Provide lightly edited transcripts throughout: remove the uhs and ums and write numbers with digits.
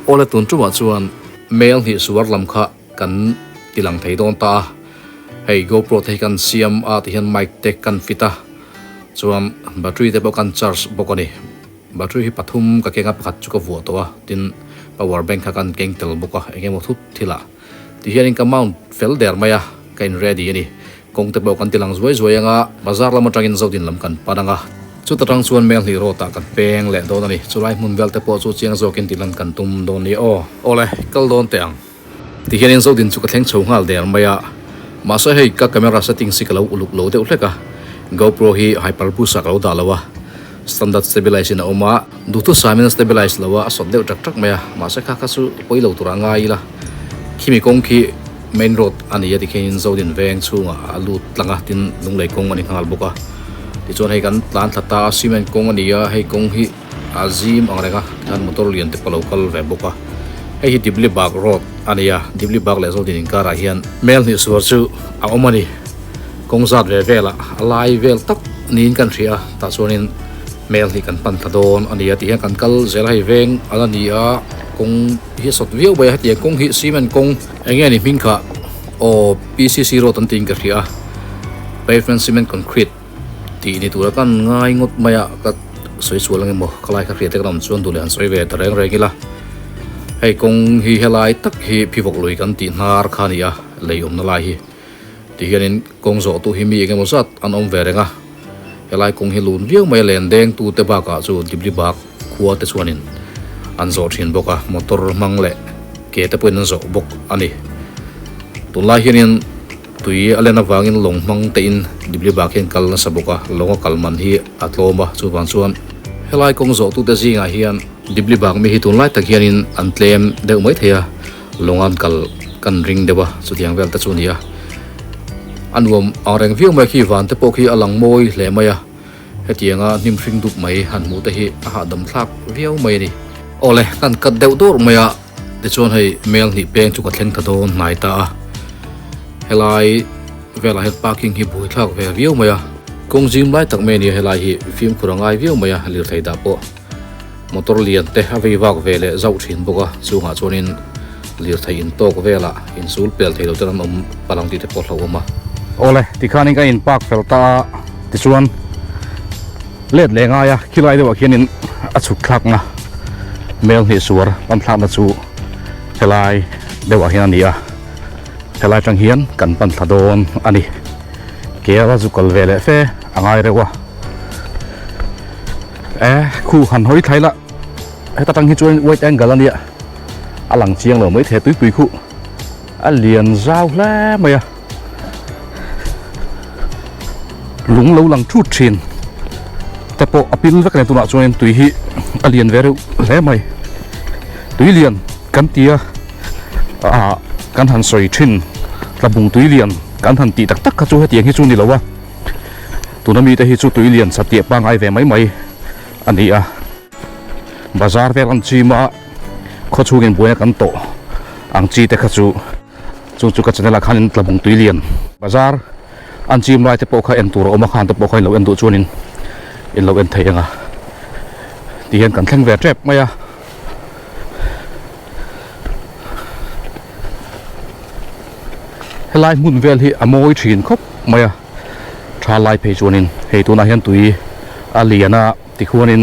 Awle tun tumah chuan mail hnih suar lam kha kan ti lang thei dawn ta a, hei GoPro te hi kan siam a tihian mic te kan fit a, chuan battery te pawh kan charge bawk a ni. Battery hi pathum ka keng a pakhat chu ka vuah tawh a, tin power bank kha kan keng tel bawk a, eng emaw thut thil ah tihianin ka mount fel der mai a, ka in ready a ni. Kawng te pawh kan ti lang zuai zuai anga bazar lam atangin Zodin lam kan pan anga chuta tang chuan mel hnih road ah kan peng leh dawn a ni. Chulai hmun vel te pawh chu chiang zawkin tih lan kan tum dawn ni aw. Awle, kal dawn teh ang. Ti hianin Zodin chu ka thleng chho nghal der mai a, mahse hei ka camera settings hi ka lo uluk lo deuh hlek a, GoPro hi hyper boost ah ka lo dah lo a, standard stabilize in a awm a, duhthusam in a stabilize lo a, a sawt deuh tak tak mai a, mahse kha kha chu pawi lo turah ngai ila, khimi kawng khi main road a ni a tikhianin Zodin veng chhungah a lut tlang a, tin Lunglei kawng a ni nghal bawk a, tichuan hei kan tlan thla ta a, cement kawng a ni a, hei kawng hi a zim ang reng a, tikhan motor lian te pawh a lo kal ve bawk a, hei hi Dibli Bagh road a ni a, Dibli Bagh leh Zodin inkarah hian mel hnih suar chu a awm a ni, kawng zat ve velah a lai vel tak niin kan hria a, tah chuanin mel hnih kan pan thla dawn a ni a, tihian kan kal zel a, hei veng a la ni a, kawng hi a sawt viau mai a, hetiang kawng hi cement kawng eng nge ni hming kha aw P_C_C road an tiin ka hria a, pavement cement concrete tih ni tura kan ngai ngawt mai a, ka sawi sual ang emaw ka lai kha hriat te kan awm chuan duh leh han sawi ve ta reng reng ila, hei kawng hi helai tak hi phivawk lui kan tih hnar kha a ni a, lei awmna lai hi. Ti hianin kawng zawh tu hi mi eng emaw zat an awm ve reng a, helai kawng hi lun viau mai a len deng tu te bakah chu Dibli bak khua te chuanin an zawh thin bawk a, motor hmang leh ke te pawhin an zawh bawk a ni. Tunlai hianin tui a len avangin lawng hmang tein Dibli bak hian kal nasa bawk a, lawng a kal man hi a tlawm a, chuvang chuan helai kawng zawh tu te zingah hian Dibli bak mi hi tunlai tak hianin an tlem deuh mai thei a. Lawng an kal kan ring deuh a, chutiang vel te chu a ni a. A nuam ang reng viau mai khi van te pawh khi a lang mawi hle mai a, hetianga hnim hring dup mai han hmuh te hi a hahdam thlak viau mai a ni. Awle, kan cut deuh dawr mai a, tichuan hei mel hnih peng chu ka thleng ta dawn hnai ta a, helai velah hian parking hi buai thlak ve viau mai a, kawng zim lai tak mai a ni a, helai hi fimkhur a ngai viau mai a, lirthei dah pawh. Motor lian te a vei vak ve leh zauh thin bawk a, chungah chuanin lirthei in tawk velah insul pel thei lo ten an awm palh ang tih te pawh a hlauhawm a. Awle, tikhanin ka in park fel ta a, tichuan let leh ngai a, khilai deuhah khianin a chhuk thlakna mel hnih suar pan thlakna chu helai deuhah hian a ni a, helai atang hian kan pan thla dawn a ni. Ke a zu kal ve leh fe a ngai reuh a. E khu han hawi thlai la heta tang hi chuan wide angle a nia a lang chiang lo mai thei tuipui khu a lian zau hle mai a lung lo lang thut thin te pawh a pil vek a ni tunah chuan tui hi a lian ve reuh hle mai tui lian kan ti a ah kan han sawi thin tlabung tui lian kan han tih tak tak kha chu hetiang hi chu ni lo a. Tuna mite hi chu tui lian satliah pangngai ve mai mai a ni a, bazar vel ang chi mah khaw chhungin buaina kan tawh ang chi te kha chu chu chu ka channel ah khanin tlabung tui lian bazar an chim lai te pawh kha en tur a awm a khan te pawh kha in lo en duh chuanin in lo en thei ang a ti hian kan thleng ve tep mai a. Helai hmun vel hi a mawi thin khawp mai a, tha lai phei chuanin hei tunah hian tui a lian a tikhuanin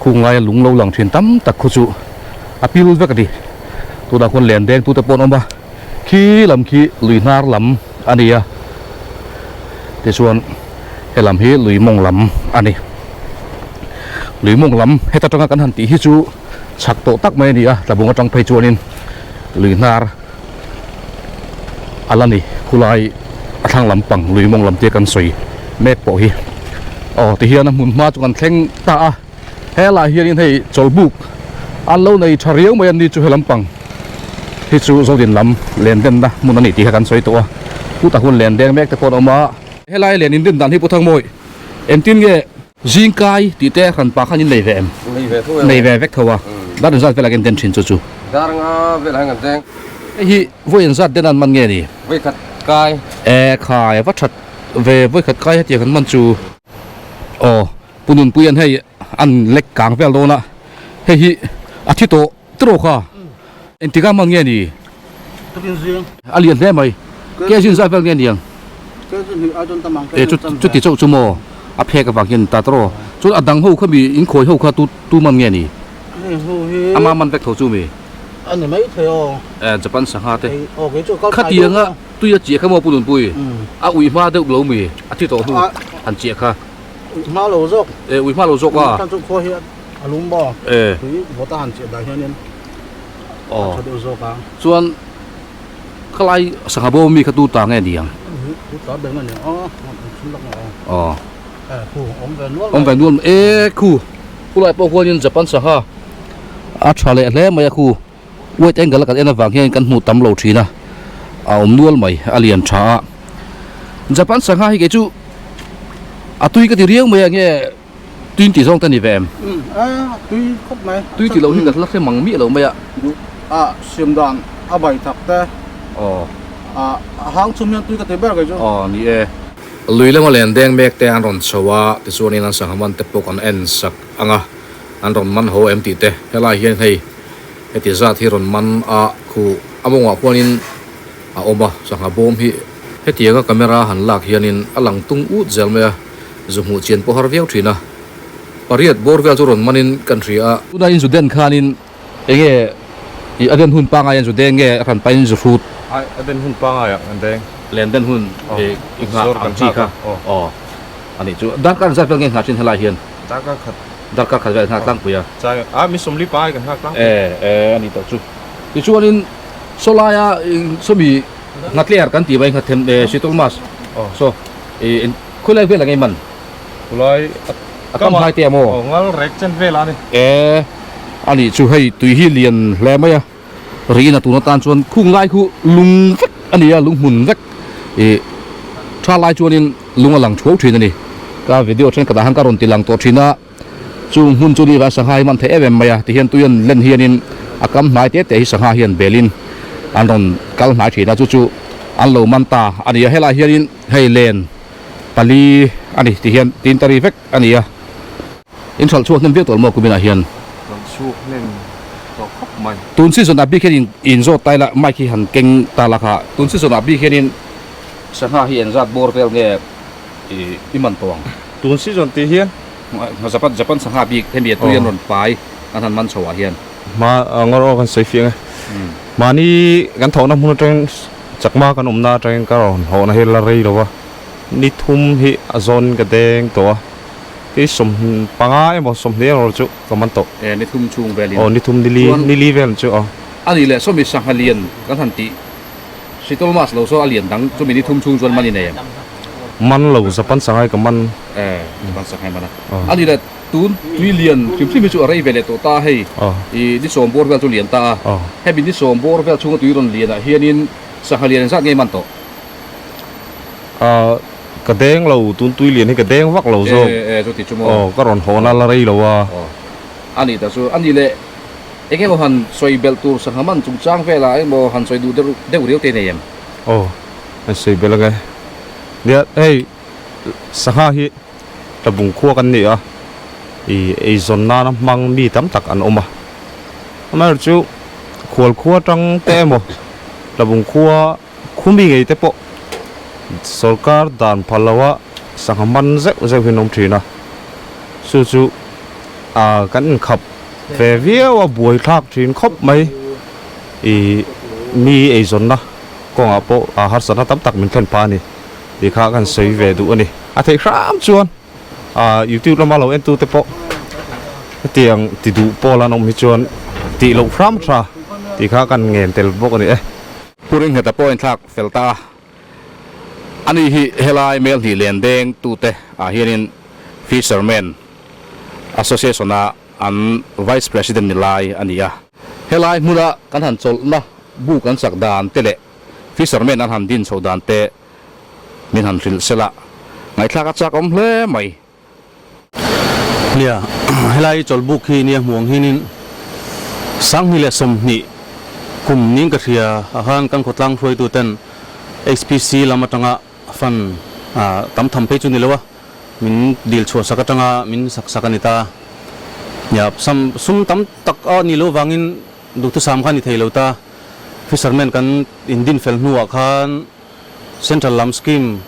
khung laia lung lo lang thin tam tak khu chu a pil vek a ni. Tunah khuan len deng tute pawh an awm a, khi lam khi lui hnar lam a ni a, tichuan he lam hi lui mawng lam a ni. Lui mawng lam heta tanga kan han tih hi chu chhak tawh tak mai a ni a, tlabung atang phei chuanin lui hnar a la ni khulai a thlang lampang lui mawng lam te kan sawi mek pawh hi aw tihian a hmun hma chu kan thleng ta a helaiah hianin hei chawlhbuk an lo nei tha riau mai a ni chu he lampang hi chu Zodin lam len denna hmun a ni tih kha kan sawi tawh a chutah hun len deng mek te pawh an awm a. Helai len in din dan hi Pu Thangmawi engtin nge Zingkai tih te hran pa khan in nei ve em? Nei ve tho em? Nei ve vek tho a. Dar inzat velah kan den thin chu chu. Dar nga velah hian kan deng. Hei hi vawi inzat den an man nge ni? Vawi khat kai. E khai va that ve vawi khat kai hetiang kan man chu. Aw Pu Nunpuia'n hei an lek kang vel dawn a, hei hi a thi tawh tiraw kha? Engtikah man nge ni? Tukin zing. A lian hle mai. Ke zin zat vel nge niang? Ke zin hi ai dawn tam ang. E chuti chauh chu maw? A phek avang hian ta tawh. Chuan a dang ho kha mi in khawi ho kha tu tu man nge ni? Hei ho hi. Ama man vek tho chu mi? A ni mai thei aw. E Japan sangha te. Aw kei chu kal Khatianga tui a chiah kha maw Pu Nunpui? A ui hma deuh lo mi? A thi tawh hnu han chiah kha. Ui hma lo zawk. E ui hma lo zawk a. Khan chu khua hi a lum maw? E. Tui vawt a han chiah dan hianin a tha deuh zawk a. Chuan khalai sangha bawm mi kha tu ta nge ni ang? Tu ta ber nge ni ang? Aw chhun lak maw? Aw. E khu awm ve nual mai. Awm ve nual mai. E khu khulai pawh khuanin Japan sangha a tha leh hle mai a khu wide angle a kan en avang hian kan hmuh tam lo thin a, a awm nual mai a lian tha a. Japan sangha hi kei chu a tui ka ti riau mai a nge Tui tih zawng te ni ve em? Umm a tui khawp mai. Tui tih loh hi ka la hre mang miah lo mai a. A siam dan a bai tak te. Aw. A a hang chhum hian tui ka ti ber kei chu. Aw ni e. Lui lama len deng mek te an rawn chho a, tichuanin an sangha man te pawh kan en sak ang a, an rawn man ho em tih te. Helai hian hei heti zat hi rawn man a khuh a mawngah khuanin a awm a, sangha bawm hi hetianga camera han lak hianin a lang tung ut zel mai a. Zu hmuh chian pawh har viau thin a, pariat bawr vel chu rawn manin kan hria a. Tuna in zu den khanin enge i a den hun pangai an zu deng nge a hran pahin zu hrut? Ai, a den hun pangai ah kan deng. Len den hun i nghah ang chi kha aw a nih chu. Darkar zat vel nge nghah thin helai hian? Darkar khat. Darkar khat vel nghah tlangpui a. Chai a, mi sawmli pangai kan nghak tlangpui. E, e a nih tawh chu. Tichuanin sawlaia sawmi nghatler kan tih mai nghathem e sitawng mas saw i Khawilai vel ang ei man? Khawilai a kam hlai te a maw? Aw ngal rek chen vel a ni. E a nih chu hei tui hi lian hle mai a, riin a tun atan chuan khung lai khu lung vek a ni a, lung hmun vek ih tha lai chuanin lung a lang thuau thin a ni. Ka video thenkhatah khan ka rawn ti lang tawh thin a, chung hmun chu ni va sangha hi man theih em em mai a, tihian tui an len hianin a kam hnai te te hi sangha hian belin an rawn kal hnai thin a, chu chu an lo man ta a ni a, helai hianin hei len pali a ni ti hian tin ta ri vek a ni a. In hralh chhuak hnem viau tawh maw kuminah hian? Hralh chhuak hnem tawh khawp mai. Tun season ah bik hian in in zawt ta ila mic hi han keng ta la kha. Tun season ah bik hianin sangha hi engzat bawr vel nge i i man tawh ang? Tun season tih hian? Japan Japan sangha bik hemi a tui an rawn pai an han man chho ah hian. Hma ngawr aw kan sawi fiang e. Mahni kan thawhna hmun atangin Chakma kan awmna atangin ka rawn hawhna hi la rei lo va, ni thum hi a zawn ka deng tawh a, kei 15 emaw 20 emaw chu ka man tawh. E, ni thum chhung velin. Aw, ni thum ni li, ni li vel chu aw. A nih leh sawmi sangha lian kan han tih Sitol mas lo saw a lian dang chumi ni thum chhung chuan man i nei em? Man lo, Japan sanghai ka man. E, Japan sanghai man a. A nih leh Tun tui lian hrim hrim hi chu a rei ve leh tawh ta a hei, i ni sawm bawr vel chu lian ta a, hemi ni sawm bawr vel chhunga tui rawn lian ah hianin sangha lian engzat nge man tawh? Ahh ka deng lo, tun tui lian hi ka deng vak lo zawk. E e chuti chu maw? Aw ka rawn hawn a la rei lo a. Aw a nih ta chu, a nih leh eng emaw han sawi belh tur sangha man chungchang velah emaw han sawi duh deuh deuh riau te nei em? Aw an sawi belh ang e. Nia hei sangha hi. Tlabung khua kan ni a, ih eizawn nana hmang mi tam tak an awm a. Amaherawhchu khual khua atang te emaw Tlabung khua khu mi ngei te pawh sorkar dan phal loha sangha man zeuh zeuh hi an awm thin a. Chu chu ah kan inkhap ve viau a buai thlak thin khawp mai ih mi eizawnna kawngah pawh harsatna tam tak min thlen phah a ni. Tih kha kan sawi ve duh a ni. A theih hram chuan YouTube lama lo entu te pawh hetiang ti duh pawl an awm hi chuan tih loh hram tha tih kha kan ngen tel bawk a ni e. Pu Ringheta pawh a inthlak fel ta a, ani hi helai Melhnih Len Deng tute ah hianin Fishermen Association a an Vice President ni lai a ni a. Helai hmuna kan han chawlhna bu kan sak dan te leh Fishermen an han din chho dan te min han hrilh sela ngaihthlak a chak awm hle mai. Nia, helai chawlhbuk hi nia hmuh ang hianin 2020 kum niin ka hria ah khan kan khawtlang hruaitu ten HPC lam atanga fund tam tham phei chu ni lo a, min dil chhuah sak atanga min sak sak a ni ta. Nia, sum tam tak a nih loh vangin. duhthusam kha a ni thei lo ta. Fishermen kan indin fel hnuah khan Central lam scheme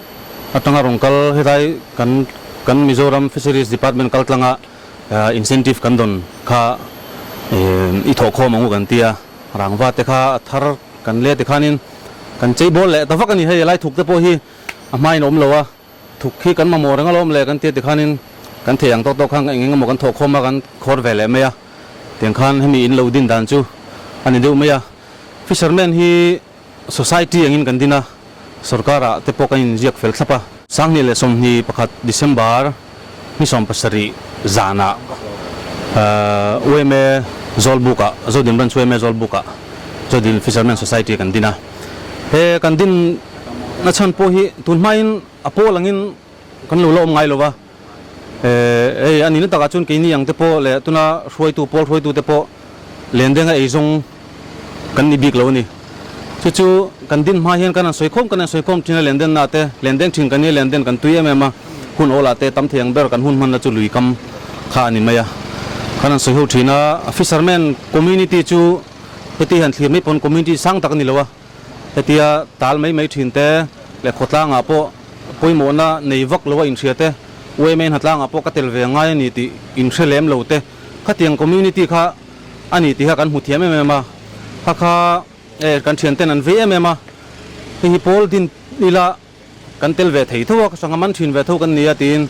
atanga rawn kal helai kan kan Mizoram Fisheries Department kal tlanga incentive kan dawn kha i thawhkhawm ang u kan ti a, rangva te kha a thar kan let tikhanin kan cheibawl leh ta vak a ni. Hei helai thuk te pawh hi a hmain a awm lo a. Thuk hi kan mamawh reng alawm le kan tia tikhanin kan thei ang tawk tawk khan eng eng emaw kan thawhkhawm a kan khawr ve leh mai a, tiang khan hemi in lo din dan chu a ni deuh mai a. Fisherman hi society angin kan din a, sorkar ah te pawh kan inziak fel thlap a. 2021 December ni 70 zanah UMA Zawlbuk ah Zodin Branch UMA Zawlbuk ah Zodin Fisherman Society kan din a. He kan din na chhan pawh hi tun hmain a pawl angin kan lo la awm ngai lo va. Hei a nihna takah chuan keini ang te pawh leh tuna hruaitu pawl hruaitu te pawh lendenga eizawng kan ni bik lo a ni. Chu chu kan din hma hian kan han sawi khawm kan han sawi khawm thin a lendenna te lendeng thin kan nia lenden kan tui em em a hun awlah te tam thei ang ber kan hun hmanna chu lui kam kha a ni mai a. Kan han sawi ho thin a fisherman community chu Heti hian thlir mai pawn community sang tak a ni lo a, hetia tal mai mai thin te leh khawtlangah pawh pawimawhna nei vak lo a inhria te, UMA hnatlangah pawh ka tel ve ngai a ni tih inhre lem lo te, khatiang community kha a ni tih kha kan hmu thiam em em a, kha kha e kan thianten an vei em em a, hei hi pawl din ila Kan tel ve thei tho a, ka sangha man thin ve tho kan nia tiin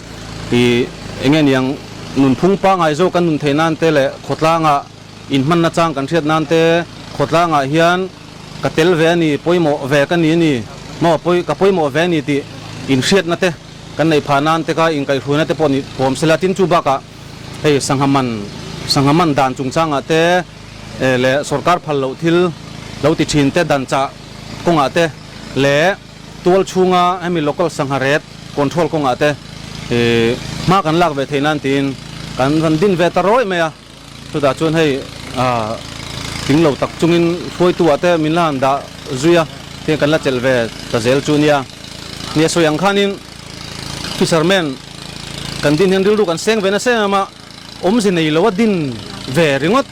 i enge niang nunphung pangngai zawk kan nun theih nan te leh khawtlangah inhmanna chang kan hriat nan te khawtlangah hian ka tel ve a ni, pawimawh ve ka ni a ni maw, pawi ka pawimawh ve a ni tih inhriatna te kan neih phah nan te kha inkaihhruaina te pawh ni pawm sela tin chu bakah hei sangha man sangha man dan chungchangah te leh sorkar phal loh thil lo ti thin te dan chah kawngah te leh Tual chhunga hemi local sangha ret control kawngah te hma kan lak ve theih nan tiin kan rawn din ve ta rawih mai a, chutah chuan hei tling lo tak chungin hruaitu ah te min la han dah zui a, tiang kan la chelh ve ta zel chu nia. Nia sawi ang khanin fisherman kan din hian rilru kan seng ve nasa em em a, awmze nei lo a din ve ringawt,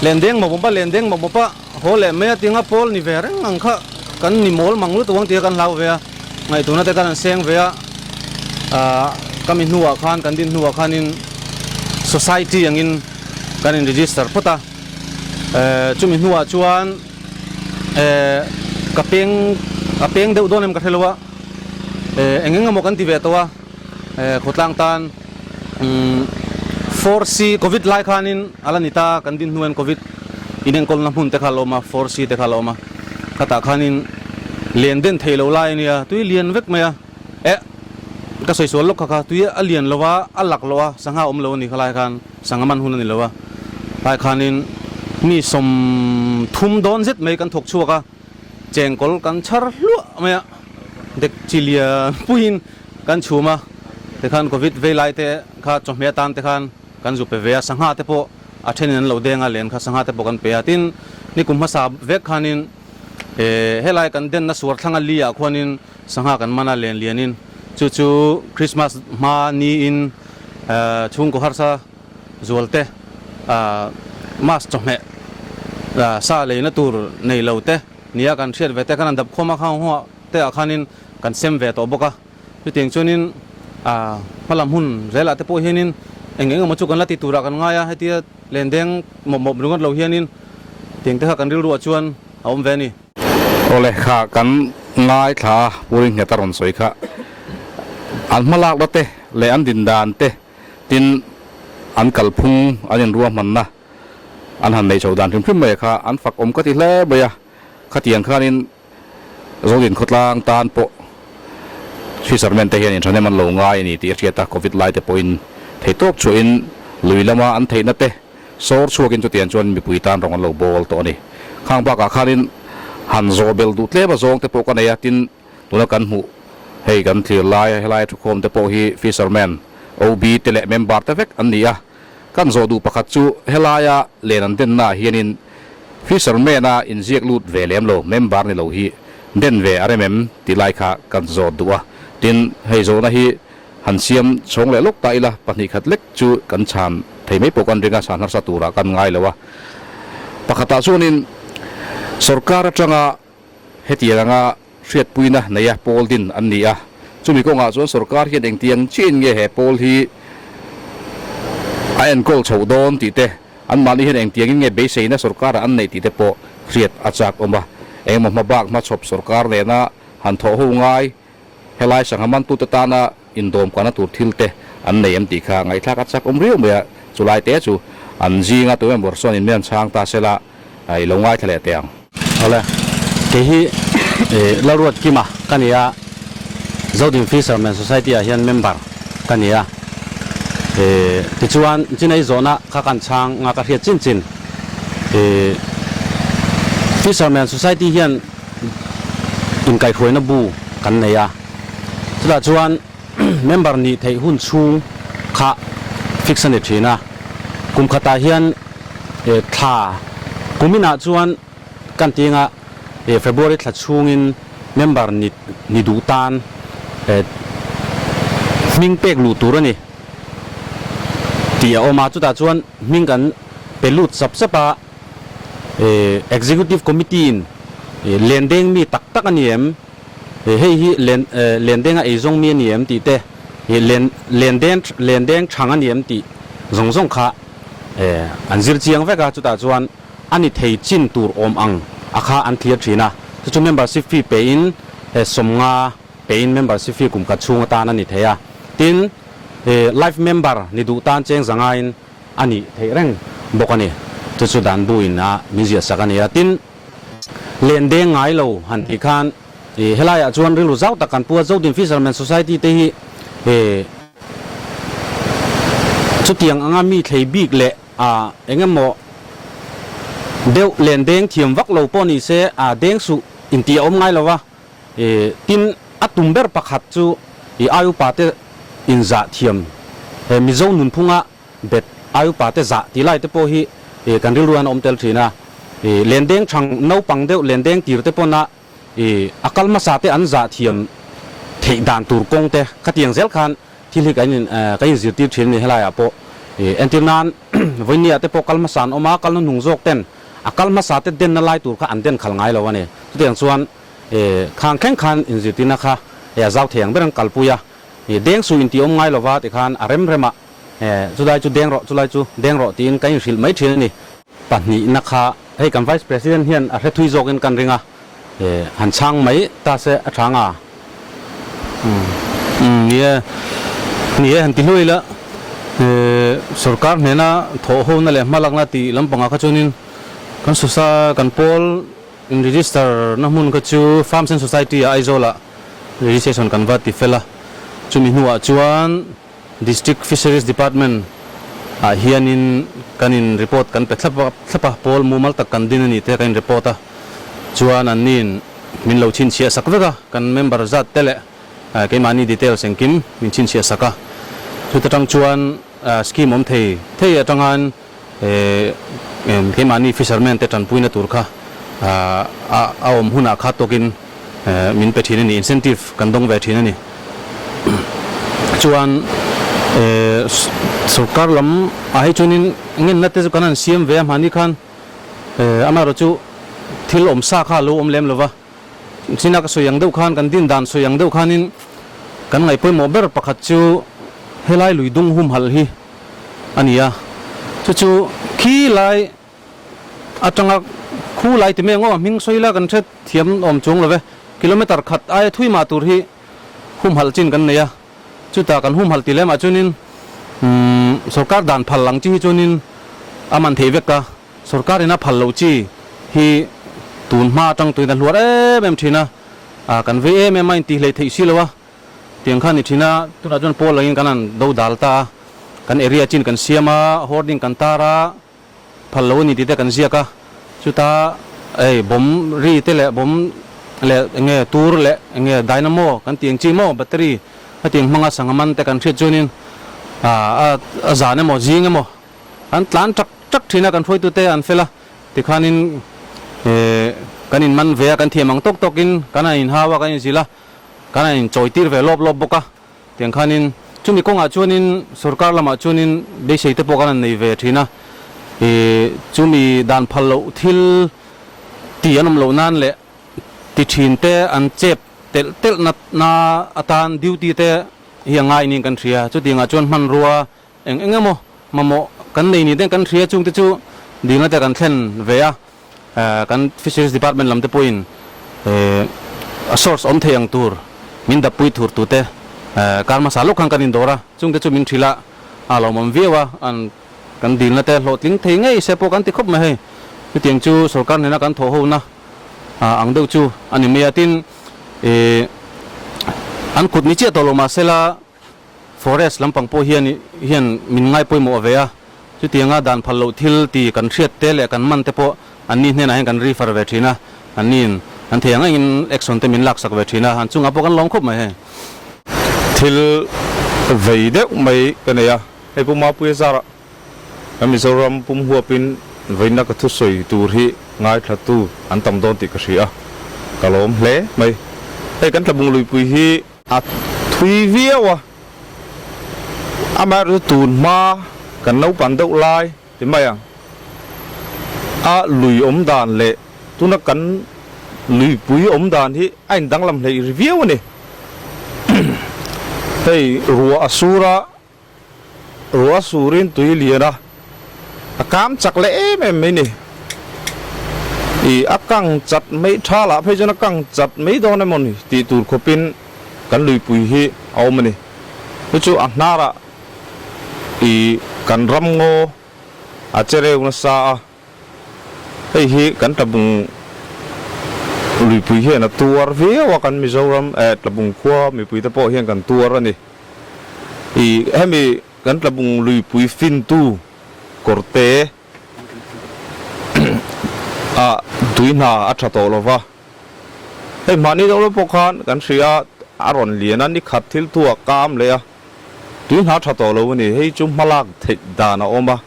lendeng mawp mawp a lendeng mawp mawp a, Haw leh mai a tinga pawl ni ve reng ang kha kan ni mawl mang lutuk ang tih kha kan hlau ve a, ngaihtuahna te khan an seng ve a, ah ka mi hnuah khan kan din hnuah khanin society angin kan in register phawt a, eh chumi hnuah chuan eh ka peng a peng deuh dawn em ka hre lo a, eh eng eng emaw kan ti ve tawh a, eh khawtlang tan umm 4C covid lai khanin a la ni ta kan din hnuain covid inenkawlna hmun te kha a la awm a 4C te kha a la awm a khatah khanin len den thei lo lai a nia tui lian vek mai a eh ka sawi sual lawk kha kha tui a lian lo a a lak loh a sangha awm lo a ni khalai khan sangha man hun a ni lo a lai khanin mi 30 dawn zet mai kan thawk chhuak a. Chengkawl kan chhar hluah mai a, dek chi lian puiin kan chhum a, tikhan Covid vei lai te kha chawhmeh atan te khan kan zu pe ve a, sangha te pawh a thenin an lo deng a, len kha sangha te pawh kan pe a, tin nikum hmasa vek khanin eh helai kan denna suar thlanga li ah khuanin sangha kan man a len lianin chu chu Christmas hma niin eh chhungkaw harsa zual te ah mask chawhmeh ah sa leina tur nei lo te nia kan hriat ve te khan an dap khawm a khang hunah te ah khanin kan sem ve tawh bawk a chutiang chuanin ah hmalam hun zelah te pawh hianin eng eng emaw chu kan la ti turah kan ngai a hetia lendeng mawp mawp ringawt lo hianin tiang te kha kan rilruah chuan a awm ve a ni. Awle kha kan ngaithla a Puri nghet a rawn sawi kha an hmalakna te leh an din dan te Tin, an kalphung an inruahmanna an han neih chho dan hrim hrim mai kha an fak awm ka ti hle mai a, khatiang khanin Zodin khawtlang tan pawh fishermen te hian inthahnem an lo ngai a ni tih a hriat a, Covid lai te pawhin theihtawp chhuahin lui lama an theihna te sawr chhuakin chutiang chuan mipui tan rawng an lo bawl tawh a ni. Khang bakah khanin han zawh bel duh tlem a zawng te pawh ka nei a, tin, Tuna kan hmuh hei kan thlir lai a helai thukhawm te pawh hi fisherman, OB te leh member te vek an ni a. Kan zawh duh pakhat chu helaia len an denna ah hianin fisherman a inziak lut ve lem lo, member ni lo hi den ve a rem em tih lai kha kan zawt duh a. Tin, hei zawhna hi han siam chhawng leh lawk ta ila pahnih khat lek chu kan chhan thei mai pawh kan ring a, chhan harsa turah kan ngai lo a. Pakhatah chuanin sorkar atanga hetiang anga hriatpuina neia pawl din an ni a, chumi kawngah chuan sorkar hian engtiang chiahin nge he pawl hi a enkawl chhoh dawn tih te, anmahni hian engtiangin nge beiseina sorkarah an neih tih te pawh hriat a chak awm a. Engemaw hmabak hmachhawp sorkar nena han thawh ho ngai Helai sangha mantute tana indawmkana tur thil te an nei em tih kha ngaihthlak a chak awm riau mai a, chulai te chu an zinga tu emaw sawn in mian chhang ta sela i lo ngaithla leh teh ang. Awle, kei hi Lalruat Kima ka ni a, Zodin Fishermen Society ah hian member ka ni a, tichuan chinei zawhna kha kan chhang nga ka hriat chin chin Fishermen Society hian inkaihhruaina bu kan nei a, chutah chuan member nih theih hun chhung kha fix a ni thin a, kum khatah hian thla kuminah chuan kan tinga February thla chhungin member ni ni duh tan hming pek luh tur a ni tih a awm a, chutah chuan hming kan pe lut sap sap a. Executive Committee in lendeng mi tak tak a ni em? Hei hi lendeng a eizawng mi a ni em tih te, lendeng lendeng thang a ni em tih zawng zawng kha an zir chiang vek a, chutah chuan a ni thei chin tur awm ang a kha an thlir thin a, chu chu membership fee pe in 50 pe in membership fee kum khat chhung atan a ni thei a, tin life member ni duh tan cheng zangain a nih theih reng bawk a ni. Chu chu dan bu in a min ziah sak a ni a. Tin, len deng ngai lo han tih khan ih helaiah chuan rilru zau tak kan pu a, Zodin Fishermen Society te hi ih chutiang anga mi thlei bik leh ah eng emaw deuh len deng thiam vak lo pawh ni se ah deng suh intih a awm ngai lo va. Tin, a tum ber pakhat chu i ai upa te inzah thiam, he Mizo nunphunga bet ai upa te zah tih lai te pawh hi kan rilru hian a awm tel thin a. Lendeng thang naupang deuh lendeng tir te pawna a kal hmasa te an zah thiam theih dan tur kawng te khatiang zel khan thil hi kan kan inzirtir thin a ni helaiah pawh. Entir nan vawinia te pawh kal hmasa an awm a, kal hnuhnung zawk ten a kal hmasa te denna lai tur kha an den khal ngai lo a ni. Chutiang chuan Khang thleng khan inzirtirna kha a zau thei ang ber an kalpui a, deng suh intih awm ngai lova tikhan a rem rem a, chulai chu deng rawh, chulai chu deng rawh tiin kan inhrilh mai thin a ni. Pahnihna kha hei kan Vice President hian a hre thui zawkin kan ring a, han chhang mai ta se a tha nga. Umm ni e, ni e han ti hluai la, sorkar hnena thawhhona leh hmalakna tih lampangah kha chuanin kan sosa kan pawl In register na hmun kha chu Farms and Society ah Aizawl ah registration kan va ti fel a, chumi hnuah chuan District Fisheries Department ah hianin kan in report kan pe thlap thlap a, pawl mumal tak kan din a ni te kan in report a, chuan anniin min lo chhinchhiah sak vek a, kan member zat te leh keimahni details engkim min chhinchhiah sak a, chuta tang chuan scheme awm thei thei atangain Keimahni fisherman te tanpuina tur kha a awm hunah kha tawkin min pe thin a ni, incentive kan dawng ve thin a ni. Chuan sorkar lam ah hi chuanin ngenna te chu kan han siam ve a, hmahni khan amaherawh chu thil awm sa kha a lo awm lem lova, china ka sawi ang deuh khan kan din dan sawi ang deuh khanin kan ngaih pawimawh ber pakhat chu helai lui dung humhalh hi a ni a, chu chu khi lai atanga khu lai ti mai ang aw, hming sawi la kan hre thiam awm chuang lo ve, kilometer khat aia thui mah tur hi humhalh chin kan nei a, chutah kan humhalh ti lemah chuanin umm sorkar dan phal ang chi hi chuanin a man theih vek a, sorkar in a phal loh chi hi tun hma atang tuin a hluar em em thin a, kan vei em em a intihhlei theih si lo a. Tiang kha a ni thin a, tunah chuan pawl angin kan han do dal ta a, kan area chin kan siam a, hoarding kan tar a, phal lo a ni tih te kan ziak a, chuta hei bomb ri te leh bomb leh eng nge tur leh eng nge dynamo kan tih ang chi maw battery hetiang hmanga sangha man te kan hriat chuanin a a zan emaw zing emaw an tlan tak tak thin a, kan hruaitute an fel a, tikhanin kan inman ve a, kan thiam ang tawk tawkin kan han inhau a, kan inzilh a. Kan han inchawitir ve lawp lawp bawk a, tiang khanin chumi kawngah chuanin sorkar lamah chuanin beisei te pawh kan han nei ve thin a. Ih chumi dan phal loh thil ti an awm loh nan leh ti thin te an chep telh telh na na atan duty te hi a ngai niin kan hria. Chutiangah chuan hmanrua eng eng emaw mamawh kan nei ni ten kan hria chungte chu dilna te kan thlen ve a, kan Fisheries Department lam te pawhin a source awm thei ang tur min dappui thur tute kar hmasa lawk khan kan indawr a, chungte chu min hrilh a, a lawmawm viau a, an kan dilna te hlawhtling thei ngei se pawh kan ti khawp mai hei. Chutiang chu sorkar hnena kan thawh hona ang deuh chu a ni mai a, tin an kut ni chiah tawh lo mahsela Forest lampang pawh hian hian min ngai pawimawh ve a, chutianga dan phal loh thil ti kan hriat te leh kan man te pawh anni hnenah hian kan refer ve thin a, anniin an thei ang engin action te min laksak ve thin a, an chungah pawh kan lawm khawp mai hei. Thil vei deuh mai ka nei a, hei Pu Mapuia zarah kan Mizoram pum huapin veina ka thusawi tur hi ngaithlatu an tam dawn tih ka hria a, ka lawm hle mai. Hei kan Tlabung luipui hi. A thui viau a, amaherawhchu tun hma kan naupang deuh lai ti mai ang, a lui awm dan leh tuna kan luipui awm dan hi a indanglam hleih ri viau a ni. Hei ruah a sur a, Ruah surin tui lian a, a kam chak leh em em mai ni. Ih, a kang chat mai tha lah phei chuan a kang chat mai dawn emaw ni tih tur khawpin kan luipui hi a awm a ni. Chu chu a hnarah ih kan ramngaw a che reu nasa a. Hei hi kan Tlabung luipui hian a tuar viau a, kan Mizoram eh Tlabung khua mipuite pawh hian kan tuar a ni. Ih hemi kan Tlabung luipui fintu kawrte ah tui hna a tha tawh lo va. Hei mahni deuh lo pawh khan kan hria a, a rawn lian a, ni khat thil thu a kam leh a. Tui hna tha tawh lo a ni. Hei chu hmalak theih dan a awm a,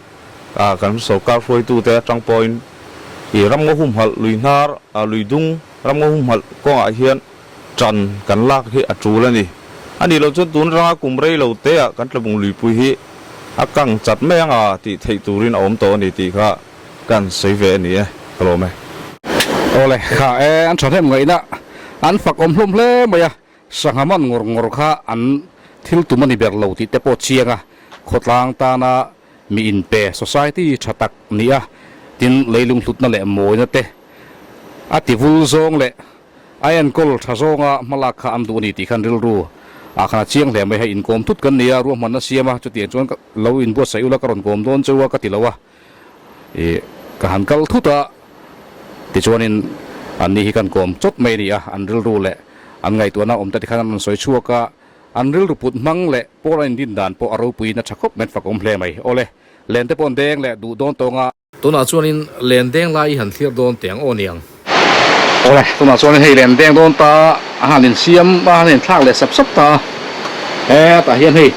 kan sorkar hruaitute atang pawhin ih ramngaw humhalh lui hnar, lui dung ramngaw humhalh kawngah hian tan kan lak hi a tul a ni. A nih loh chuan tun atanga kum rei lo te ah kan Tlabung luipui hi a kang chat mai anga tih theih turin a awm tawh a ni tih kha kan sawi ve a ni e, ka lawm e. Awle, kha e, an thahnem ngaihna an fak awm hlawm hle mai a. Sangha man ngawr ngawr kha an thil tum a ni ber lo tih te pawh chiang a, khawtlang tana mi inpe society tha tak ni a, tin leilung hlutna leh mawina te a ti vul zawng leh a enkawl tha zawnga hmalak kha an duh a ni tih khan rilru ah khan a chiang hle mai. Hei inkawm thut kan ni a, ruahmanna siam a, chutiang chuan lo inbuatsaih ula ka rawn kawm dawn cheu a ka ti lo a. Ih, ka han kal thut a, tichuanin anni hi kan kawm chawt mai a ni a, an rilru leh an ngaihtuahna awm te tikhan an rawn sawi chhuak a, an rilru put hmang leh pawl an indin dan pawh a ropuiin a tha khawp mai, an fakawm hle mai. Awle, len te pawh an deng leh duh dawn tawng a. Tunah chuanin len deng lai i han thlir dawn teh ang aw niang. Awle, tunah chuanin hei len deng dawn ta a han insiam a, han inthlak leh sap sap ta a, hetah hian hei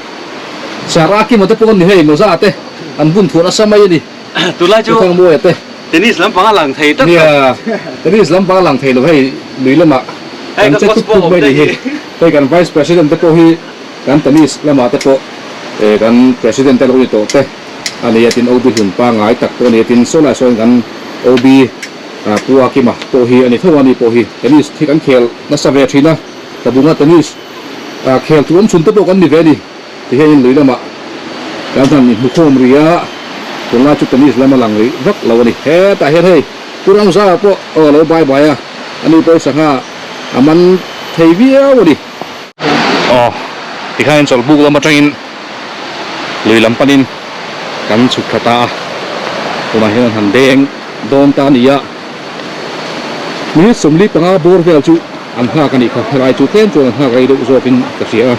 Sarah Kima te pawh an ni hei mawza te an bun thuah nasa mai a ni. Tunlai chu Thangmuaia te. Tennis lampang a lang thei tlat lo. Nia, tennis lampang a lang thei lo hei lui lamah kan che tup tup mai ni hi. Hei kan Vice President te pawh hi kan tennis lamah te pawh kan President te lo ni tawh te a ni a tin OB hlun pangngai tak pawh a ni a tin saw lai sawn kan OB Pu Akima pawh hi a ni tho a ni pawh hi tennis hi kan khel nasa ve thin a, Tlabunga tennis khel tur awm chhun te pawh kan ni ve a ni. Ti hianin lui lamah kan han inhmukhawm rih a, tunlai chu tennis lam a lang rih vak lo a ni. Hetah hian hei Pu Ramzara pawh aw a lo bai bai a, ani pawh hi sangha a man thei viau a ni. Aw, tikhain chawlhbuk lam atangin lui lam panin kan chhuk thla ta a, tunah hian an han deng dawn ta a ni a, minute 45 bawr vel chu an nghak a nih kha, helai chu tlem chuan an nghak rei deuh zawkin ka hria a,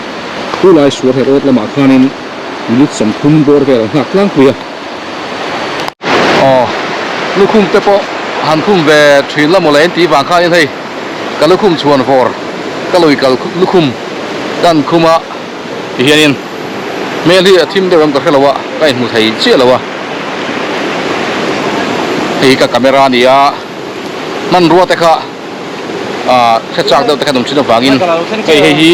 chulai suar he road lamah khanin minute 30 bawr vel an nghak tlangpui a. Aw, lukhum te pawh han khum ve thin la mawle tih vang khanin hei ka lukhum chhuan vawr ka lui kal lukhum kan khum a ti hianin hmel hi a thim deuh em ka hre lo a, ka inhmu thei chiah lo a, hei hi ka camera a ni a, hmanrua te kha ah hre chak deuh te khan awm thin avangin hei hei hi.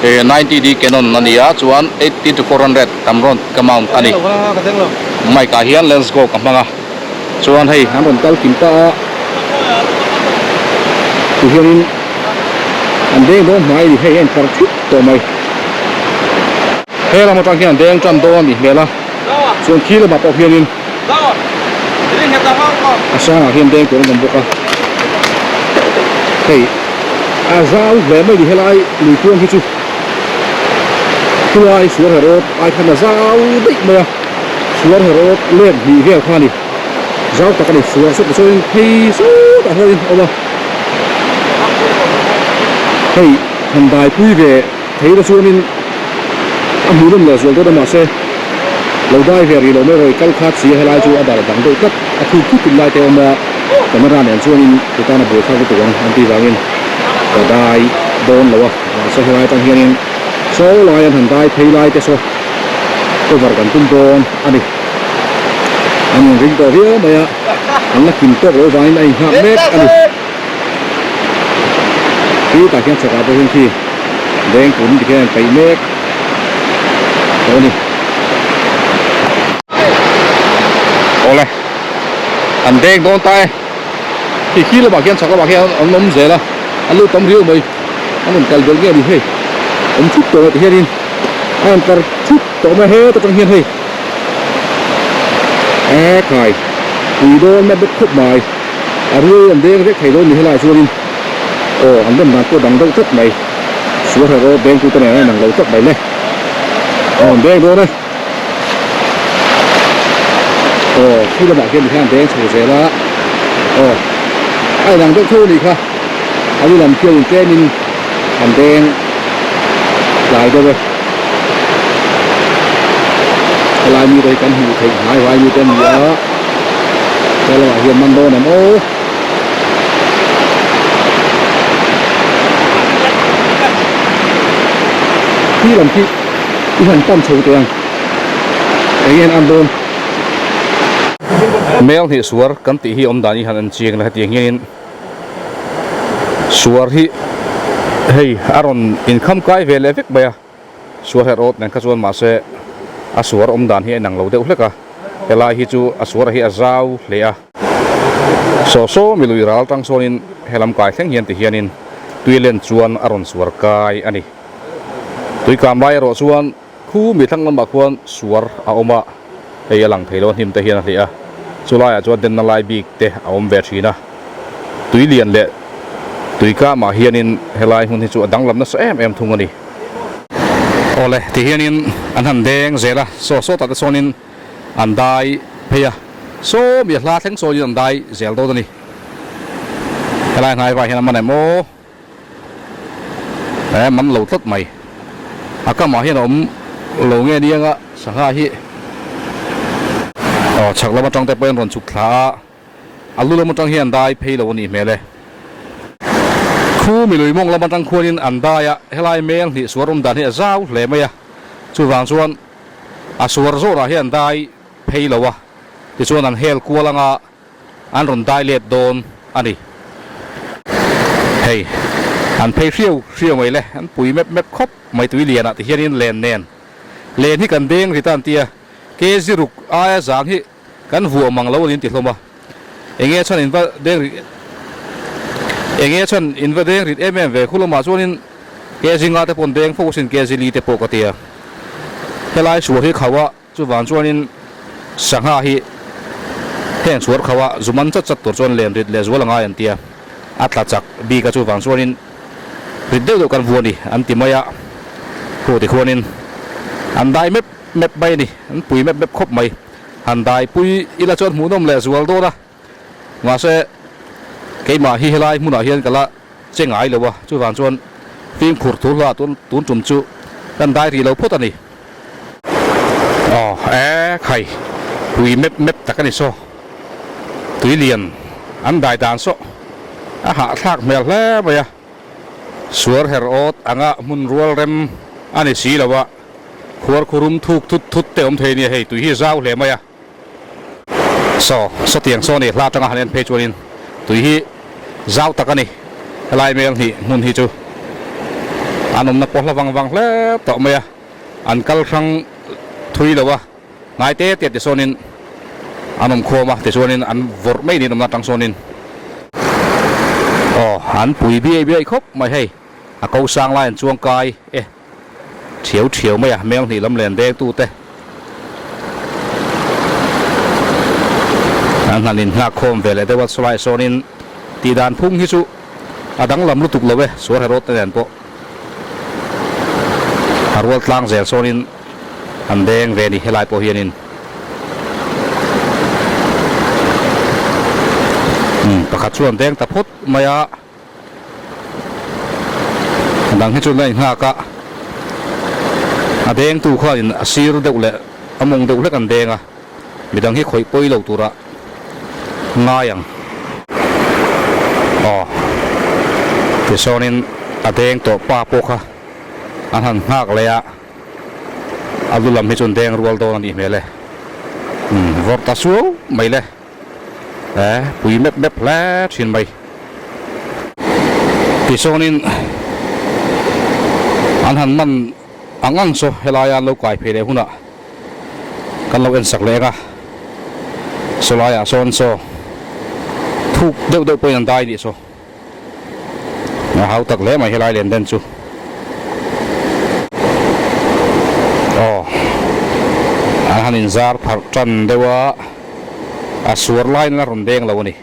90D Canon a ni a, chuan 80 to 400 kan rawn ka mount a ni. Mic ah hian lens go ka hmang a, chuan hei an rawn kal kim ta a, ti hianin an deng dawn hnai a ni, hei a intlar thut tawh mai. He lam atang hian an deng tan dawn a nih hmel a, chuan khi lamah pawh hianin a sangah hian deng tur an awm bawk a, hei a zau hle mai ni helai lui kuang hi chu khulai suar herawt ai khan a zau daih mai a, suar herawt let hnih vel kha a ni, zau tak a ni, suar saw tichuanin phei sawtah hianin a awm a, hei han daipui ve. Thei te chuanin a hmuh nawm leh zual dawn a mahse lo dai ve rih lo mai rawih kal khat si a helai chu a dar dang deuh tlat a thuk thut thut lai te a awm a camera nen chuanin tu tan a buai thlak lutuk ang an tih vangin ka dai dawn lo a mahse helai atang hianin saw lai an han dai phei lai te saw cover kan tum dawn a ni an inring tawh viau mai a an la kim tawk loh vangin a inghak mek a ni. Khi tah khian chhakah pawh hian khi veng pum ti khian an paih mek tawh a ni. Awle an deng dawn ta e. Khi khi lamah khian chhak lamah khian an awm zel a, an lo tam riau mai. An rawn kal belh nge a ni hei, awm thut tawh lo ti hianin a rawn kar thut tawh mai heta tang hian hei. E khai, pui dawn map bawk khawp mai. A rual an deng vek thei dawn ni helaiah chuanin aw an rem dan pawh dang deuh tlat mai. Sual hreh rawh deng tute nen a inang lo tlat mai le. Aw an deng dawn e. Aw khi lamah khian tikhian an deng chho zel a. Aw a inang deuh tho a nih kha. A lu lam khian tlemin an deng tlai deuh e. Helai mite hi kan hmuh theih hnai vai mite an ni a, he lamah hian man dawn em aw. Khi lam khi i han pan chho teh ang, eng nge an an dawn. Mel hnih suar kan tih hi awm dan i han en chiang la hetiang hianin Suar hi hei a rawn inkham kai ve leh vek mai a, suar herh awt nen kha chuan mahse a suar awm dan hi a inang lo deuh hlek a, helai hi chu a suar hi a zau hle a. Saw saw milui ral tang sawnin helam kai thleng hian ti hianin tui len chuan a rawn suar kai a ni. Tui kam lai erawh chuan Khu mi thlang lamah khuan suar a awm a, hei a lang thei lo a hnim te hian a hlih a, chu laiah chuan denna lai bik te a awm ve thin a, tui lian leh tui kamah hianin helai hmun hi chu a danglam nasa em em thung a ni. Awle ti hianin an han deng zel a, saw saw tah te sawnin an dai phei a, saw mi a hla thleng sawnin an dai zel dawn a ni. Helai hnai vai hian a man em aw. He man lo tlat mai. A kamah hian a awm lo nge ni anga sangha hi aw chhak lam atang te pawhin rawn chhuk thla a, a lu lam atang hian an dai phei lo a nih hmel e. Khu milui mawng lam atang khuanin an dai a, helai mel hnih suar awm dan hi a zau hle mai a, chuvang chuan a suar zawrah hian an dai phei lo a, tichuan an hel kual anga an rawn dai let dawn a ni. Hei, an phei hriau hriau mai le, an pui mep mep khawp mai tui lianah ti hianin len nen len hi kan deng ri ta an ti a, kg ruk aia zang hi kan vuah mang lo a ni an ti hlawm a, enge chhan in va deng rit enge chhan in va deng rit em em ve khu lamah chuanin kg nga te pawh an deng fo asin kg li te pawh ka ti a, helai sual hi khauh a. Chuvang chuanin sangha hi heng chhuar kho a zu man chat chat tur chuan len rit leh zual a ngai an ti a, a tla chak bik a chuvang chuanin rit deuh deuh kan vu a ni an ti mai a, khu ti khuanin an dai mep mep mai a ni, an pui mep mep khawp mai, han dai pui ila chuan hmuhnawm leh zual dawn a. Mahse, keimah hi helai hmunah hian ka la che ngai lo a, chuvang chuan fimkhur thu hla tun tun tum chu kan dai rih lo phawt a ni. Aw e khai, tui mep mep tak a ni saw, tui lian an dai dan saw a hahthlak hmel hle mai a, suar her awt anga hmun rual rem a ni si lo a, khuar khurum thuk thut thut te awm thei nia hei tui hi zau hle mai a. Saw, sawtiang saw ni hla atanga han en phei chuanin tui hi zau tak a ni. Helai mel hnih hmun hi chu An awmna pawh hla vang vang hle tawh mai a, an kal hrang thui lo a, hnai te te tisawnin an awm khawm a, tichuanin an vawrh mai niin awmna atang sawnin aw an pui biai biai khawp mai hei, a ko sang lai an chuang kai e. Thiau thiau mai a, hmel hnih lam len deng tute an han inngak khawm ve leh deuh a, chulai sawnin tih dan phung hi chu a danglam lutuk lo e, suar herawt te nen pawh a rual tlang zel sawnin an deng ve a ni helai pawh hianin. Umm pakhat chu an deng ta phawt mai a. A dang hi chu la inghak a, a dengtu khanin a sir deuh leh a mawng deuh hlek an deng a, midang hi khawih pawi lo tura ngai ang. Aw, tisawnin a deng tawh pa pawh kha an han nghak leh a, a lu lam hi chu an deng rual dawn a nih hmel e. Umm, vawrh ta suau mai le. E pui mep mep hle thin mai. Tisawnin an han man ang ang chu helaia an lo kai phei leh hunah kan lo en sak leh ang a, sawlaiah sawn saw thuk deuh deuh pawhin an dai nih saw. A hau tak hle mai helai len den chu. Aw an han inzar pharh tan deuh a, a suar laiin a rawn deng lo a ni.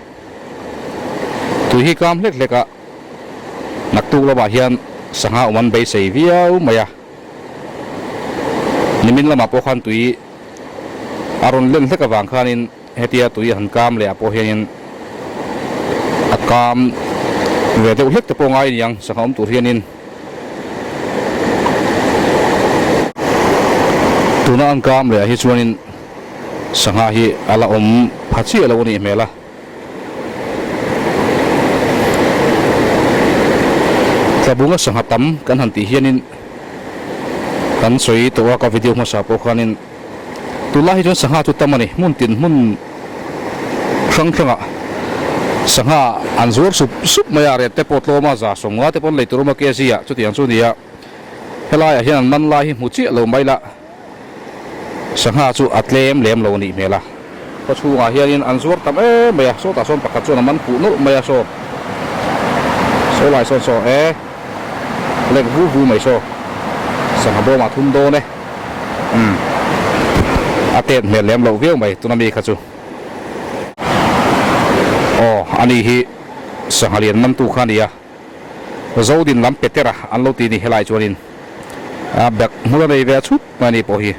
Tui hi kam hlek hlek a, naktuk lamah hian sangha awm an beisei viau mai a. Nimin lamah pawh khan tui a rawn len hlek avang khanin Hetia tui a han kam leh ah pawh hianin a kam ve deuh hlek te pawh ngai aniang sangha awm tur hianin tuna an kam leh ah hi chuanin sangha hi a la awm pha chiah lo a nih hmel a. Tlabunga sangha tam kan han tih hianin kan sawi tawh a ka video hmasa pawh khanin. Tunlai hi chuan sangha chu tam a ni. Hmun tin hmun hrang hrangah sangha an zuar sup sup mai a, rate te pawh tlawm a, za sawmnga te pawh an lei tur awm a kg ah chutiang chu a ni a. Helaiah hian an man lai hi hmu chiah lo mai la, sangha chu a tlem lem lo a nih hmel a. Khaw chhungah hianin an zuar tam em mai a, sawtah sawn pakhat chuan a man fuh nawlh mai a, saw saw lai sawn saw e lek vu vu mai saw sangha bawmah thum dawn e. Umm a tet hmel lem loh viau mai tuna mi kha chu. Aw ani hi sangha lian mantu kha a ni a, Zodin lam Petera an lo ti ni helai chuanin a bag hmul a nei ve a chhup mai a ni pawh hi.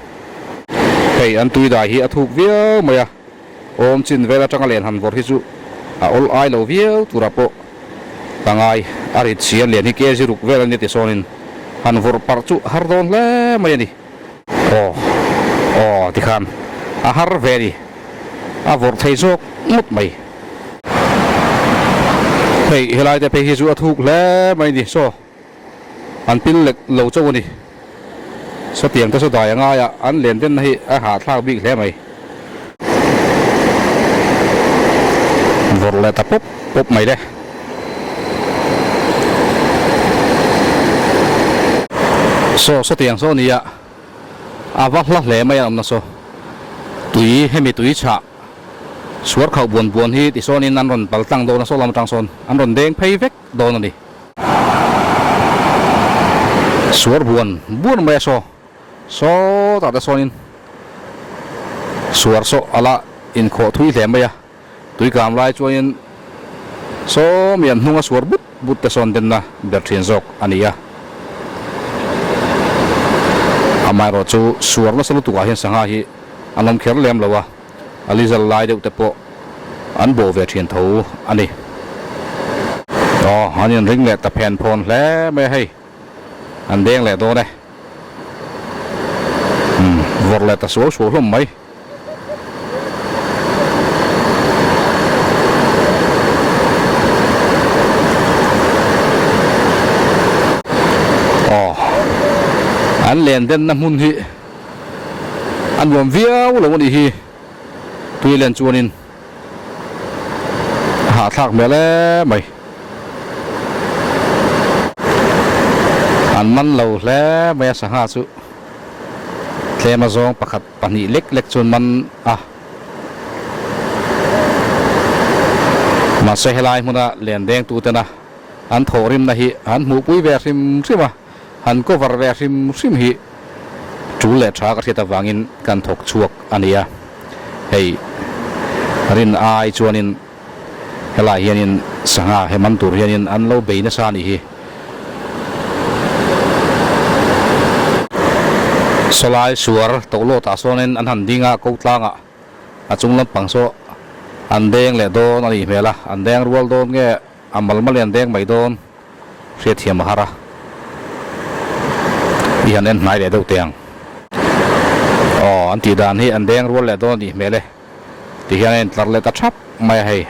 Hei an tui dai hi a thuk viau mai a, awm chin vel atanga len han vawrh hi chu a awl ai lo viau turah pawh ka ngai. A rit si an lian hi kg ruk vel a nia ti sawnin han vawrh parh chu har dawn hle mai a ni. Aw aw tikhan a har ve a ni, a vawrh thei zawk ngawt mai. Hei helai te phei hi chu a thuk hle mai a ni saw. An pil lek lo chauh a ni. Sawtiang te saw dai a ngai a, an len denna hi a hahthlak bik hle mai. Vawrh leh ta pawp pawp mai le. Saw sawtiang saw nia a va hla hle mai a awmna saw. Tui hemi tui chhah suar khauh buan buan hi tisawnin an rawn pal tlang dawn a saw lam atang sawn an rawn deng phei vek dawn a ni. Suar buan buan mai a saw sawtah te sawnin suar saw a la inkhawh thui hle mai a, tuikam lai chuanin saw mi an hnunga suar but but te sawn denna ber thin zawk a ni a. Amaherawh chu suar nasa lutukah hian sangha hi an awm kher lem lo a. A lizal lai deuh te pawh an bawh ve thin tho a ni. Aw, an inring leh ta phen phawn hle mai a hei, an deng leh dawn e. Umm, vawrh leh ta suau suau hlawm mai. Aw, an len denna hmun hi. A nuam viau lo a nih hi tui len chuanin a hahthlak hmel em mai. An man lo hle mai a sangha chu tlem a zawng pakhat pahnih lek lek chuan man a. Mahse helai hmuna len deng tuten a an thawhrimna hi han hmuhpui ve hrim hrim a, han cover ve hrim hrim hi tul leh tha ka hriat avangin kan thawk chhuak a ni a. Hei rin ai chuanin Helaiah hianin sangha he man tur hianin an lo bei nasa a nih hi. Sawlai suar tohlawtah sawnin an han ding a, ko tlangah a chung lampang saw an deng leh dawn a nih hmel a, an deng rual dawn nge a mal malin an deng mai dawn hriatthiam a har a, i han en hnai leh deuh teh ang. Aw an tih dan hi an deng rual leh dawn a nih hmel e. Ti hian a intlar leh ta thap mai a hei.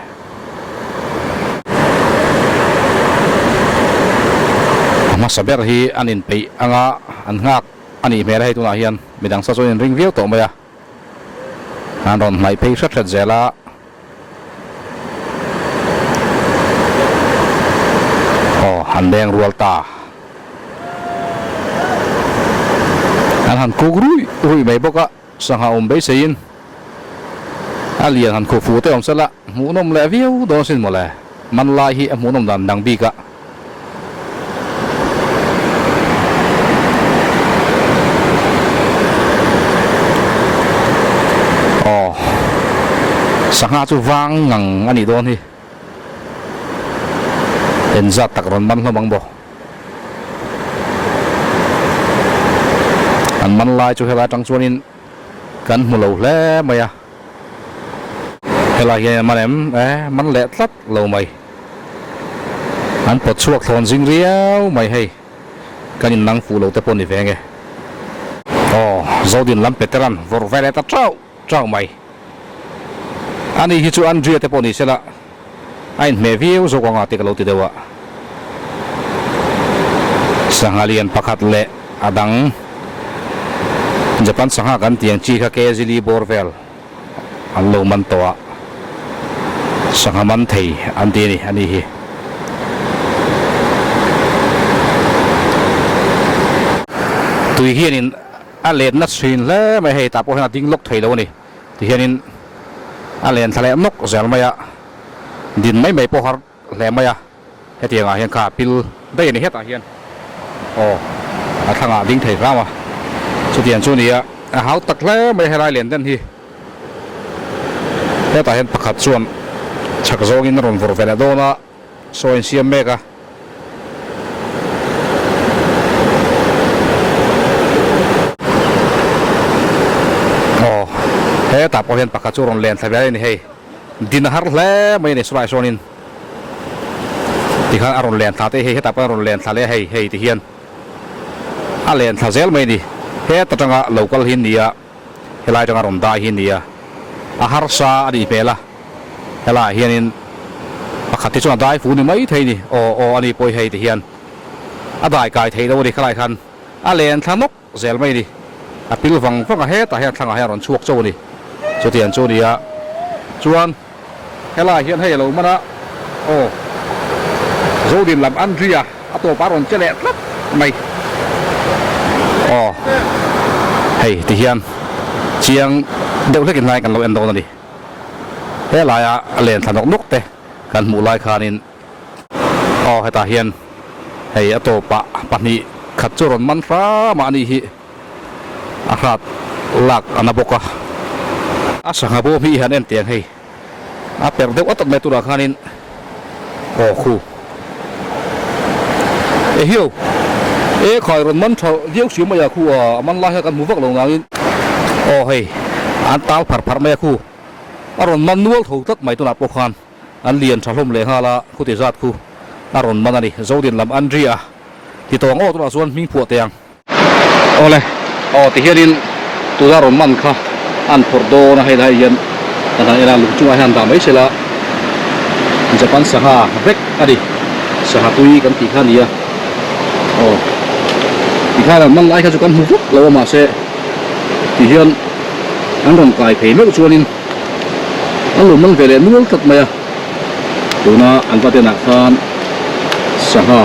A hmasa ber hi an inpeih anga an nghak a nih hmel a hei tunah hian midang sa chu an inring viau tawh mai a. An rawn hnaih phei hret hret zel a. Aw an deng rual ta. An han kuk ruih ruih mai bawk a. Sangha awm beiseiin a lian han khuh fuh te awm sela hmuhnawm leh viau dawn sin mawle. Man lai hi a hmuhnawm dan dang bik a. Aw sangha chu vang ngang a nih dawn hi. Enzat tak rawn man hlawm ang maw. An man lai chu helai atang chuanin kan hmu lo hle mai a, helai hian an man em? E, man leh tlat lo mai. An pawt chhuak thlawn zing riau mai hei, kan in nang fuh lo te pawh ni ve nge. Aw, Zodin lam Peteran vawrh ve leh ta chauh chauh mai. Ani hi chu Andrea te pawh ni sela a inhmeh viau zawk anga tih ka lo ti deuh a. Sangha lian pakhat leh a dang Japan sangha kan tih ang chi kha kg li bawr vel an lo man tawh a, sangha man thei an ti a ni ani hi. Tui hianin A letna chhin hle mai hei tah pawh hian a ding lawk thei lo a ni. Tihianin a len thla leh nawk zel mai a, din mai mai pawh har hle mai a. Hetiangah hian kha a pil daih a ni hetah hian aw a thlangah a ding thei hram a. Chutiang chu a ni a, a hau tak hle mai a helai len den hi. Hetah hian pakhat chuan chhak zawngin a rawn vawrh ve leh dawn a. Saw in siam mek a. Aw, hetah pawh hian pakhat chu rawn len thla ve a ni hei. Din a har hle mai a ni sawlai sawnin. Tikhan a rawn len thla te hei hetah pawh hian a rawn len thla leh a hei hei ti hian a len thla zel mai a ni. Heta tanga lo kal hi an ni a. Helai atanga rawn dai hi nia a harsa a nih hmel a, helaiah hianin pakhat hi chuan a dai fu ni mai thei ni, aw aw a ni pawh hi hei ti hian a dai kai theih loh a ni, khalai khan a len thla nawk zel mai a ni, a pil vang vang a hetah hian thlangah hian a rawn chhuak chauh a ni, chutiang chu a ni a, chuan helaiah hian hei a lo man a, aw Zodin lam Andria a tawpah a rawn che leh tlat mai, aw hei ti hian chiang deuh hlekin hlai kan lo en dawn a ni, helaia len thla nawk nawk te kan hmuh lai khanin aw hetah hian hei a tawpah pahnih khat chu a rawn man hram a a nih hi. A hrat lak a na bawk a, a sangha bawm hi i han en teh ang hei, a perh deuh atak mai turah khanin aw khu e hiau e khai rawn man tha viau si mai a khu a, a man lai kha kan hmu vak lo nangin aw hei an tal phar phar mai a khu a rawn man nual tho tlat mai tunah pawh khan an lian tha hlawm leh nghal a khuti zat khu a rawn man a ni, Zodin lam Andria ti tawng aw tunah chuan hming phuah teh ang. Awle, aw ti hianin tuna rawn man kha an phawrh dawn a, hei lai hian kan han en a, lung chungah hian dah mai sela Japan sangha vek a ni, sangha tui kan tih kha a ni a, aw tikhan an man lai kha chu kan hmu vek lo a mahse ti hian an rawn kai phei meuh chuanin an lo man ve leh nual tlat mai a, tuna an va denah khan sangha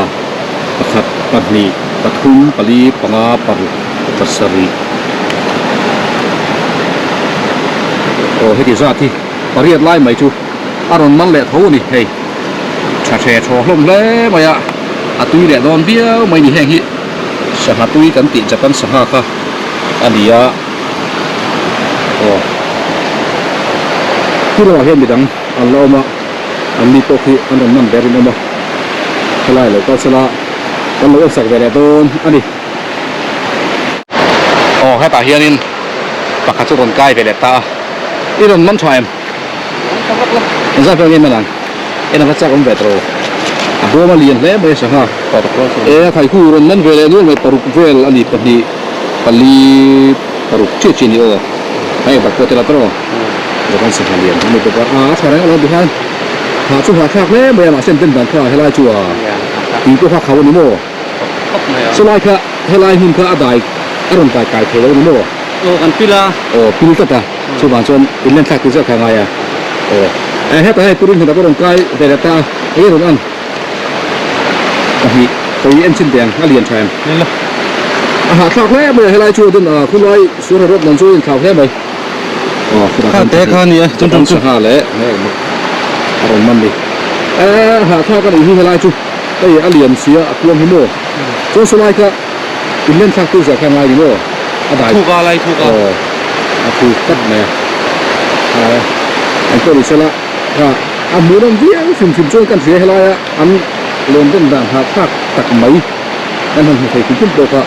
pakhat pahnih. Pathum, pali, panga, paruk, pasarih. Aw heti zat hi pariat lai mai chu a rawn man leh tho a ni hei. Tha hre thaw hlawm hle mai a, a tui leh dawn viau mai ni heng hi sangha tui kan tih Japan sangha kha a ni a. Aw khi lamah hian midang an la awm a, an ni pawh khi an rawn man ber in awm a, helai lo kal sela kan lo ensak ve leh dawn a ni. Aw hetah hianin pakhat chu rawn kai ve leh ta a, i rawn man tha em? Engzat vel nge man ang? En a va chak awm ve tawh lo. A bawm a lian hle mai a sangha. E a khaikhu rawn man ve leh nual mai paruk vel a ni pahnih pali paruk chiah chiah a ni aw. Hei bak pawh tel a tawh. Japan sangha lian a ni bawk a. A tha reng alawm tihian hah chu hahthlak hle mai a mahse an den dan kha helai chu a tui pawh kha khau a ni maw? Chulai kha helai hmun kha a dai a rawn kai kai thei lo a ni maw? Aw kan pil a. Aw pil tlat a, chuvang chuan in len thlak tur zeuh kha a ngai a. Aw eh hetah hei Turin hmunah pawh rawn kai ve leh ta a, enge rawn ang? Pahnih hawi en chin teh ang, a lian tha em? Ni lo. A hahthlak hle mai a helai chu din a khulai suar rawt dan chu a inthlau hle mai. Aw khutah khan te kha a ni e, chun tum chu. Sangha leh a rawn man ni. Eh hahthlak a nih hi helai chu. Hei a lian sia a kuang hi maw? Chuan sawlai kha in len thlak tur zia kha ngai ni maw? A dai. A thuk a lai thuk a. Aw a thuk tlat mai a. Aw an pawh ni sela kha a hmuhnawm viau hrim hrim chuan kan hria helaia an len den dan hah thlak tak mai kan han hmu thei hrim hrim pawh kha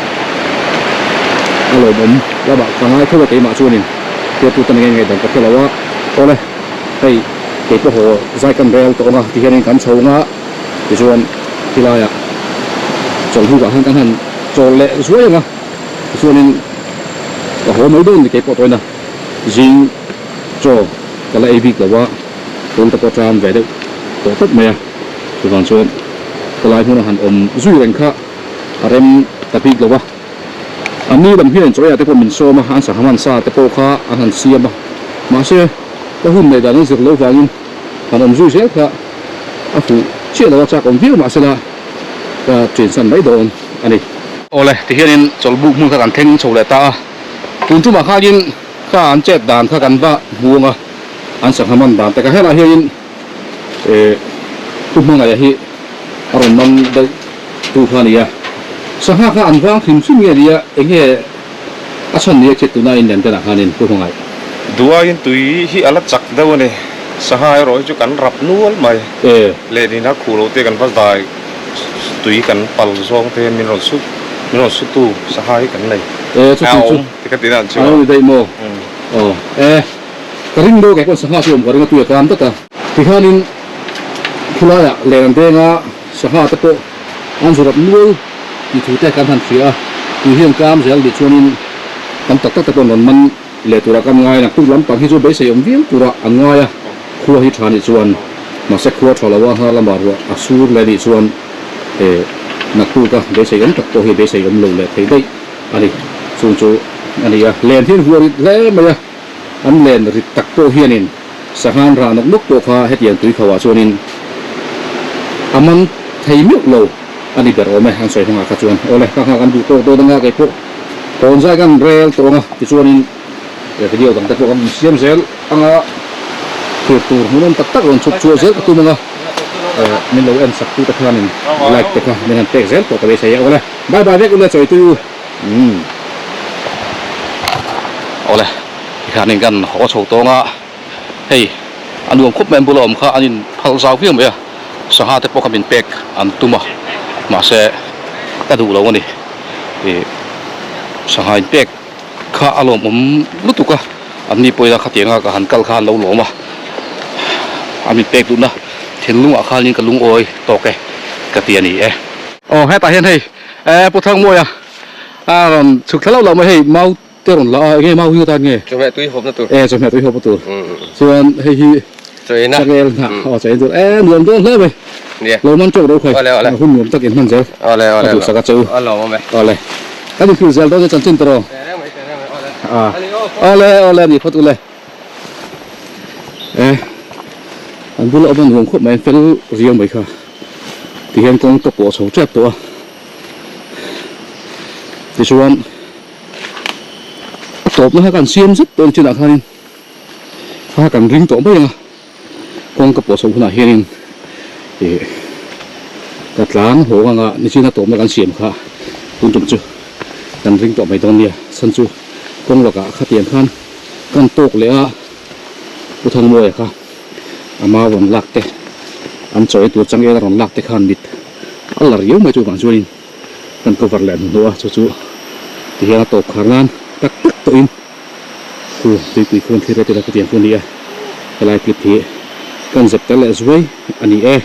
a lawmawm lamah ka ngai tho a keimah chuanin hriattu tan enge ngaihdan ka hre lo a. Awle hei kei pawh haw zai kan rel tawh ang a tihianin kan chho ang a. Tichuan khilaiah chawlhbukah khan kan han chawl leh zuai ang a, tichuanin ka haw mai dawn ni kei pawh tawina zing chaw ka la ei bik lo a, tun te pawh tan ve deuh tawh tawp mai a, chuvang chuan khawlai hmuna han awm zui reng kha a rem ta bik lo a, an ni lam hian chawiah te pawh min sawm a, an sangha hman sa te pawh kha an han siam a, mahse ka hun neih dan an zir loh vangin han awm zui zel kha. a fuh chiah lo a chak awm viau mahsela ka ṭinsan mai dawn a ni. Awle, tihianin chawlhbuk hmun kha kan thleng chho leh ta a, tun tumah khakin kha an chet dan kha kan va hmu ang a, an sangha man dan te kha helaiah hianin eh pu hmangaih hi a rawn man deuh tu kha a ni a, sangha kha an vang hrim hrim nge nia eng nge A chhan ni a chhiat tuna in len te lah khanin Pu Hmangaih. Duaiin tui hi a la chak deuh a ni. Sangha erawh hi chu kan rap nual mai. Lehnina khuh loh te kan va dai tui kan pal zawng te min rawn su min rawn su tu sangha hi kan nei. E chu chu ti ka ti dan chu. A lo ni daih maw? Aw e ka ring deuh kei pawn sangha chu awm ka ring a tui a kam tlat a. Tikhanin khulaiah len an denga sangha te pawh an zu rap nual. Tih thu te kan han hria a, tui hian kam zel nih chuanin tam tak tak te pawh an rawn man leh turah kan ngai a, naktuk lampang hi chu beisei awm viau turah an ngai a, khua hi tha nih chuan mahse khua tha lo a hnar lamah ruah a sur leh nih chuan he naktuk a beisei awm tak pawh hi beisei awm lo leh thei daih a ni, chung chu a ni a, len hian huah rit hle mai a, an len rit tak pawh hianin sanghan rah nawk nawk pawh kha hetiang tui kho ah chuanin a man thei meuh lo. A ni ber awm e, an sawi hmangah kha chuan awle ka nghak an duh tawk dawn anga kei pawh tawn zai kan rel tawh anga tichuanin video dang te pawh kan siam zel anga thlir tur hmuhnawm tak tak rawn chhuk chhuah zel ka tum anga min lo en sak tu te khanin like te kha min han pek zel pawh ka beisei e awle bye bye vek ule chawi tui u umm awle tikhanin kan haw chho tawng a. Hei a nuam khawp mai an bula awm kha an in phal zau viau mai a, sangha te pawh kha min pek an tum a, mahse ka duh lo a ni. Ih sangha in pek kha a lawmawm lutuk a, an ni pawhin a khatianga ka han kal kha an lo lawm a, a min pek duhna thinlungah khanin ka lungawi tawk e ka ti a ni e. Aw hetah hian hei Pu Thangmawia a rawn chhuk thla loh loh mai hei mau Te rawn la a, enge mau hi atan nge? Chawhmeh tui hawpna tur. E chawhmeh tui hawpna tur. Chuan hei hi Chawiina. Changel hnah aw chawiina tur. E nuam dawn hle mai. Nia. Lo man teuh ro khai. Awle awle. Hun nuam tak in hman zel. Awle awle. Ka duhsak a che u. A lawm awm e. Awle. Kan inhrilh zel dawn e chanchin tawh rawh. Teh reng mai teh reng mai awle. A. Awle awle ni phawt ule. E an bula awm a nuam khawp mai an fel riau mai kha. Tihian kawng ka pawh chho tep tawh a. Tichuan a tawpna kha kan siam zet dawn chinah khanin kha kan ring tawh mai ang a, kawngka pawh chhoh hunah hianin ih ka tlan haw anga nichina tawpna kan siam kha tun tum chu kan ring tawh mai dawn nia chhan chu kawng lakah khatiang khan kan tawk leh a Pu Thangmawia kha a mau rawn lak te an chaw ei tur changel a rawn lak te khan mit a la riau mai chuvang chuanin kan cover leh hnuhnawh a chu chu tihian a tawp khar nan tak tak tawhin khu tuipui khuan thil reti la khutiang khu a ni a helai clip hi kan zep tel leh zuai a ni e.